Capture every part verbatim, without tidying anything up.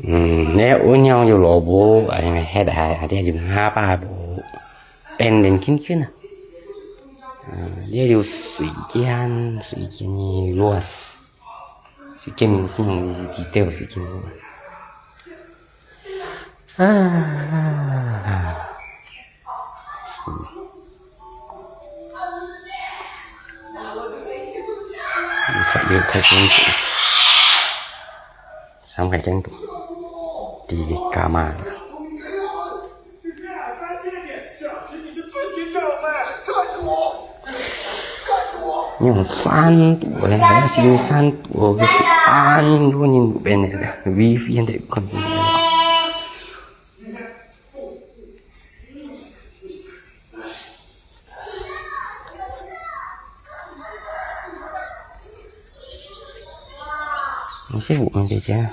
嗯，你有鳥有蘿蔔，哎，係啊，啊，你有鴨巴無？變變金金啊。嗯，你有水煎，水煎的肉，水煎的肉，水煎的肉。啊。 有太，有太公主。三个钟头，第一干嘛？用三度嘞，还要先三度，可是安多人变的，wifi的。 你是五分姐姐啊？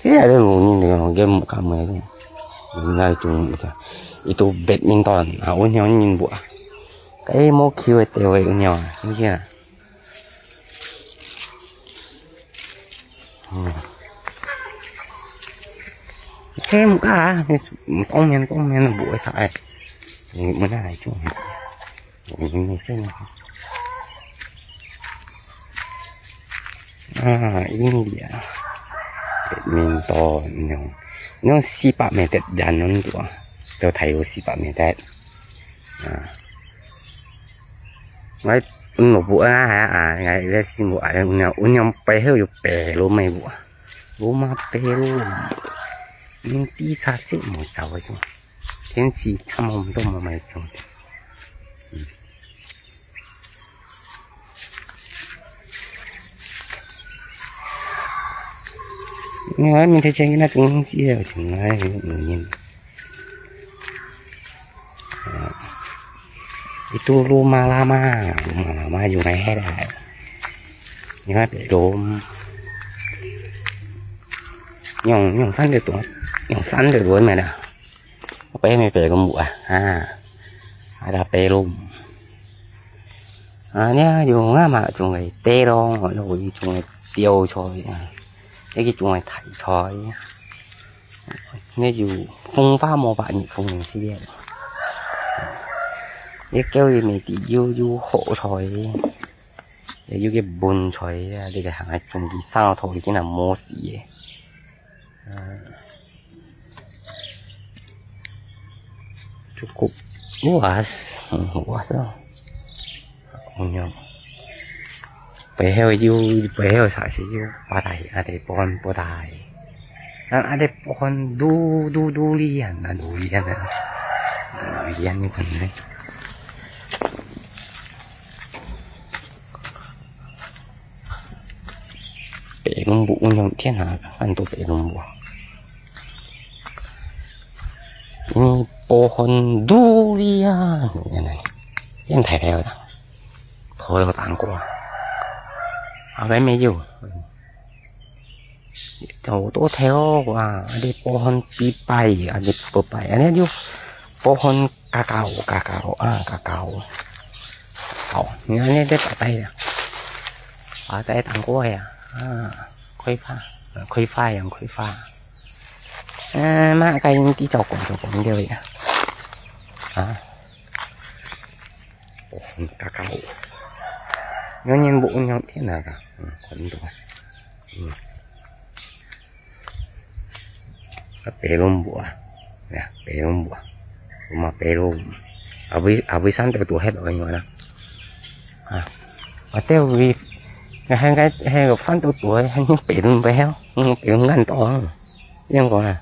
这还是五年的哦，也没干么的。应该中午的，一度badminton啊，我娘人不啊，该没球的地位，我娘啊，你看啊。 嗯。嘿，木啊，你，你当面，当面不会啥哎。你，你拿来种。你，你种啊。啊，India。badminton，你用，你用四百米的人能多啊，都大约四百米的。啊。 𠊎，嗯，蘿蔔啊，啊，啊，𠊎，𠊎先無愛，有樣，有樣背後有白鷺鷥啊，鱸鰻白鷺，嗯，地下室無找个種，天氣差不多無買種。嗯。你看明天前那东西啊，从来没有人。 啊，itu luma-lama, luma-lama有来黑的。你看白鷺，用，用三个多，用三个多买的。我白没白鷺啊，啊，ada白鷺。啊，你看有啊嘛，种个地咯，有一种个吊菜啊，一个种个大菜。 你有風化無白日風个時節，你叫佢咪知有，有好菜，有个盆菜啊，你个行个種佢生好已經係無事个。嗯。 Cukup luas, hmm, luas lah. Punya. Pehel yu, pehel sa si yu, patai, ada pohon patai. Dan ada pohon du, du, durian, ah, durian, ah. Durian ni kan ni. 白鷺鷥，仰天下恁多白鷺鷥啊！嗯，pohon durian，原來，變大條啦，頭有當過啊。啊，還沒有。 有多條啊，ada pohon pipay，ada pepaya，ada有pohon kakao，kakao啊，kakao。好，你看那个白白的，啊，在当过呀，啊，葵花，啊，葵花呀，葵花。嗯，嘛，该你照顾照顾你的呀，啊。 Pohon kakao. Nyo nyen bu nyo tiyan na ka. Hmm, kuan to. Hmm. Ka pelom bu ah. Ya, pelom bu ah. Ruma pelom. Abis, abis san to tu het oi ngona. Ah. Ate wi. Nga hen kai hen fan to tu hen pelom pe heo. Hmm, pelom ngan to. Yang ko na.